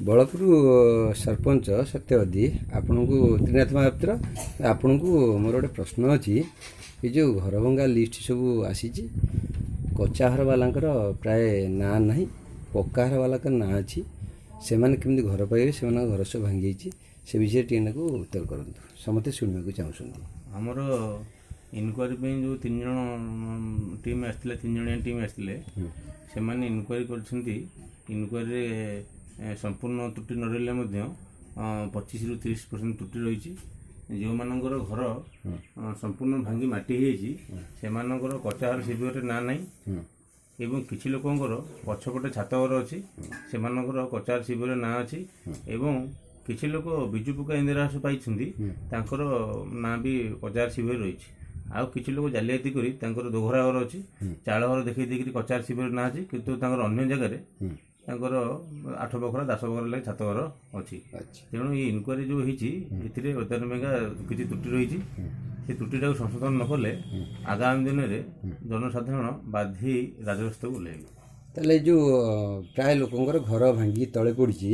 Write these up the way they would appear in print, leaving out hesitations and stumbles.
ବଳପୁର ସରପଞ୍ଚ ସତ୍ୟବାଦୀ, ଆପଣଙ୍କୁ ତ୍ରିନାଥ ମହାପାତ୍ର, ଆପଣଙ୍କୁ ମୋର ଗୋଟେ ପ୍ରଶ୍ନ ଅଛି। ଏ ଯେଉଁ ଘରଭଙ୍ଗା ଲିଷ୍ଟ ସବୁ ଆସିଛି, କଚ୍ଚା ଘର ବାଲାଙ୍କର ପ୍ରାୟ ନାଁ ନାହିଁ, ପକ୍କା ଘର ବାଲାଙ୍କର ନାଁ ଅଛି। ସେମାନେ କେମିତି ଘର ପାଇବେ? ସେମାନଙ୍କ ଘର ସବୁ ଭାଙ୍ଗିଯାଇଛି। ସେ ବିଷୟରେ ଟିକେ ନାକୁ ଉତ୍ତର କରନ୍ତୁ, ସମସ୍ତେ ଶୁଣିବାକୁ ଚାହୁଁଛନ୍ତି। ଆମର ଇନକ୍ୱାରି ପାଇଁ ଯେଉଁ ତିନି ଜଣ ଟିମ୍ ଆସିଥିଲେ, ତିନି ଜଣିଆ ଟିମ୍ ଆସିଥିଲେ, ସେମାନେ ଇନକ୍ୱାରି କରିଛନ୍ତି। ଇନକ୍ୱାରିରେ ସମ୍ପୂର୍ଣ୍ଣ ତ୍ରୁଟି ନ ରହିଲେ ମଧ୍ୟ 25ରୁ 30% ତ୍ରୁଟି ରହିଛି। ଯେଉଁମାନଙ୍କର ଘର ସମ୍ପୂର୍ଣ୍ଣ ଭାଙ୍ଗି ମାଟି ହେଇଯାଇଛି, ସେମାନଙ୍କର କଚ୍ଚା ଘର ଶିବିରରେ ନାଁ ନାହିଁ ଏବଂ କିଛି ଲୋକଙ୍କର ପଛପଟେ ଛାତ ଘର ଅଛି, ସେମାନଙ୍କର କଚ୍ଚା ଘର ଶିବିରରେ ନାଁ ଅଛି ଏବଂ କିଛି ଲୋକ ବିଜୁ ପକ୍କା ଇନ୍ଦିରା ଆବାସ ପାଇଛନ୍ତି, ତାଙ୍କର ନାଁ ବି କଚ୍ଚା ଘର ଶିବିରରେ ରହିଛି। ଆଉ କିଛି ଲୋକ ଜାଲିଆତି କରି ତାଙ୍କର ଦୋଘରା ଘର ଅଛି, ଚାଳ ଘର ଦେଖେଇ ଦେଇକରି କଚ୍ଚା ଘର ଶିବିରରେ ନାଁ ଅଛି, କିନ୍ତୁ ତାଙ୍କର ଅନ୍ୟ ଜାଗାରେ ତାଙ୍କର 8 ବଖରା, 10 ବଖରା ଲାଗି ଛାତ ଘର ଅଛି। ତେଣୁ ଏଇ ଇନକ୍ୱାରି ଯେଉଁ ହେଇଛି, ଏଥିରେ ବର୍ତ୍ତମାନ ପାଇଁକା କିଛି ତ୍ରୁଟି ରହିଛି। ସେ ତ୍ରୁଟିଟାକୁ ସଂଶୋଧନ ନ କଲେ ଆଗାମୀ ଦିନରେ ଜନସାଧାରଣ ବାଧ୍ୟ ହେଇ ରାଜରାସ୍ତାକୁ ଓହ୍ଲାଇବେ। ତାହେଲେ ଏ ଯେଉଁ ପ୍ରାୟ ଲୋକଙ୍କର ଘର ଭାଙ୍ଗି ତଳେ ପଡ଼ିଛି,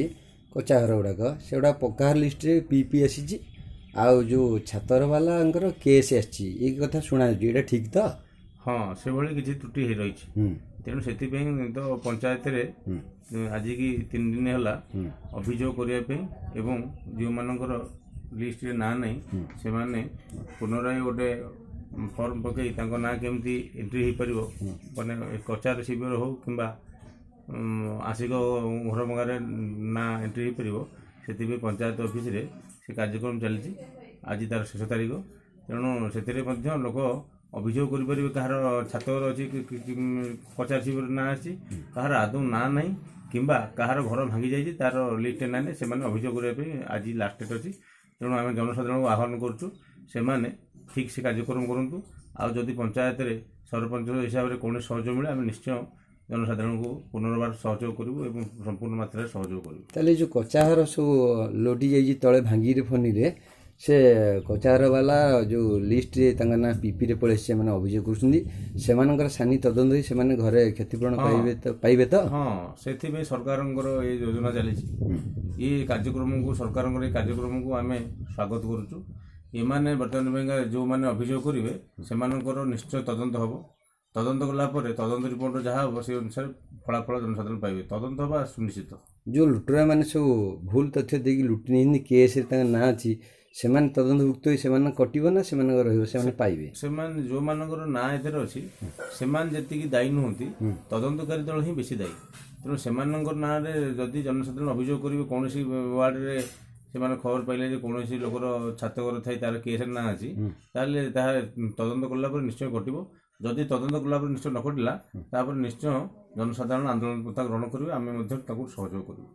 କଚ୍ଚା ଘର ଗୁଡ଼ାକ, ସେଗୁଡ଼ା ପକ୍କା ଘର ଲିଷ୍ଟରେ ପି ପି ଆସିଛି, ଆଉ ଯେଉଁ ଛାତର ବାଲାଙ୍କର କେସ୍ ଆସିଛି, ଏଇ କଥା ଶୁଣାଯାଉଛି। ଏଇଟା ଠିକ୍ ତ? ହଁ, ସେଭଳି କିଛି ତ୍ରୁଟି ହେଇ ରହିଛି। ତେଣୁ ସେଥିପାଇଁ ତ ପଞ୍ଚାୟତରେ ଆଜିକି 3 ଦିନ ହେଲା ଅଭିଯୋଗ କରିବା ପାଇଁ ଏବଂ ଯେଉଁମାନଙ୍କର ଲିଷ୍ଟରେ ନାଁ ନାହିଁ, ସେମାନେ ପୁନରାୟ ଗୋଟେ ଫର୍ମ ପକାଇ ତାଙ୍କ ନାଁ କେମିତି ଏଣ୍ଟ୍ରି ହେଇପାରିବ, ମାନେ କଚାର ଶିବିର ହଉ କିମ୍ବା ଆଂଶିକ ଘର ଭଙ୍ଗାରେ ନାଁ ଏଣ୍ଟ୍ରି ହେଇପାରିବ, ସେଥିପାଇଁ ପଞ୍ଚାୟତ ଅଫିସରେ ସେ କାର୍ଯ୍ୟକ୍ରମ ଚାଲିଛି। ଆଜି ତାର ଶେଷ ତାରିଖ। ତେଣୁ ସେଥିରେ ମଧ୍ୟ ଲୋକ ଅଭିଯୋଗ କରିପାରିବେ, କାହାର ଛାତ ଘର ଅଛି, କଚା ଶିବିର ନାଁ ଅଛି, କାହାର ଆଦୌ ନାଁ ନାହିଁ କିମ୍ବା କାହାର ଘର ଭାଙ୍ଗି ଯାଇଛି, ତାର ଲିଷ୍ଟରେ ନାଁ ନାହିଁ, ସେମାନେ ଅଭିଯୋଗ କରିବା ପାଇଁ ଆଜି ଲାଷ୍ଟ ଡେଟ୍ ଅଛି। ତେଣୁ ଆମେ ଜନସାଧାରଣଙ୍କୁ ଆହ୍ୱାନ କରୁଛୁ, ସେମାନେ ଠିକ୍ ସେ କାର୍ଯ୍ୟକ୍ରମ କରନ୍ତୁ। ଆଉ ଯଦି ପଞ୍ଚାୟତରେ ସରପଞ୍ଚ ହିସାବରେ କୌଣସି ସହଯୋଗ ମିଳେ, ଆମେ ନିଶ୍ଚୟ ଜନସାଧାରଣଙ୍କୁ ପୁନର୍ବାର ସହଯୋଗ କରିବୁ ଏବଂ ସମ୍ପୂର୍ଣ୍ଣ ମାତ୍ରାରେ ସହଯୋଗ କରିବୁ। ତାହେଲେ ଏ ଯେଉଁ କଚ୍ଚା ଘର ସବୁ ଲୋଟି ଯାଇଛି ତଳେ ଭାଙ୍ଗିରେ ଫନିରେ, ସେ କଚ୍ଚା ଘର ବାଲା ଯେଉଁ ଲିଷ୍ଟରେ ତାଙ୍କ ନାଁ ପିପିରେ ପଳେଇ ଆସିଛି, ସେମାନେ ଅଭିଯୋଗ କରୁଛନ୍ତି, ସେମାନଙ୍କର ସାନି ତଦନ୍ତ ହୋଇ ସେମାନେ ଘରେ କ୍ଷତିପୂରଣ ପାଇବେ ତ? ପାଇବେ ତ? ହଁ, ସେଥିପାଇଁ ସରକାରଙ୍କର ଏ ଯୋଜନା ଚାଲିଛି। ଏ କାର୍ଯ୍ୟକ୍ରମକୁ, ସରକାରଙ୍କର ଏ କାର୍ଯ୍ୟକ୍ରମକୁ ଆମେ ସ୍ୱାଗତ କରୁଛୁ। ଏମାନେ ବର୍ତ୍ତମାନ ପାଇଁକା ଯେଉଁମାନେ ଅଭିଯୋଗ କରିବେ, ସେମାନଙ୍କର ନିଶ୍ଚୟ ତଦନ୍ତ ହେବ। ତଦନ୍ତ କଲା ପରେ ତଦନ୍ତ ରିପୋର୍ଟ ଯାହା ହେବ, ସେ ଅନୁସାରେ ଫଳାଫଳ ଜନସାଧାରଣ ପାଇବେ। ତଦନ୍ତ ହେବା ସୁନିଶ୍ଚିତ। ଯେଉଁ ଲୁଟୁରା ମାନେ ସବୁ ଭୁଲ ତଥ୍ୟ ଦେଇକି ଲୁଟି ନେଇଛନ୍ତି, କେସ୍ରେ ତାଙ୍କ ନାଁ ଅଛି, ସେମାନେ ତଦନ୍ତଭୁକ୍ତ ହୋଇ ସେମାନଙ୍କ କଟିବ ନା ସେମାନଙ୍କର ରହିବ, ସେମାନେ ପାଇବେ? ସେମାନେ, ଯେଉଁମାନଙ୍କର ନାଁ ଏଥିରେ ଅଛି, ସେମାନେ ଯେତିକି ଦାୟୀ ନୁହନ୍ତି, ତଦନ୍ତକାରୀ ଦଳ ହିଁ ବେଶୀ ଦାୟୀ। ତେଣୁ ସେମାନଙ୍କ ନାଁରେ ଯଦି ଜନସାଧାରଣ ଅଭିଯୋଗ କରିବେ, କୌଣସି ୱାର୍ଡ଼ରେ ସେମାନେ ଖବର ପାଇଲେ ଯେ କୌଣସି ଲୋକର ଛାତ ଘର ଥାଇ ତାର କେସ୍ରେ ନାଁ ଅଛି, ତାହେଲେ ତାହା ତଦନ୍ତ କଲା ପରେ ନିଶ୍ଚୟ କଟିବ। ଯଦି ତଦନ୍ତ କଲା ପରେ ନିଶ୍ଚୟ ନ କଟିଲା, ତାପରେ ନିଶ୍ଚୟ ଜନସାଧାରଣ ଆନ୍ଦୋଳନ ପନ୍ଥା ଗ୍ରହଣ କରିବେ। ଆମେ ମଧ୍ୟ ତାକୁ ସହଯୋଗ କରିବୁ।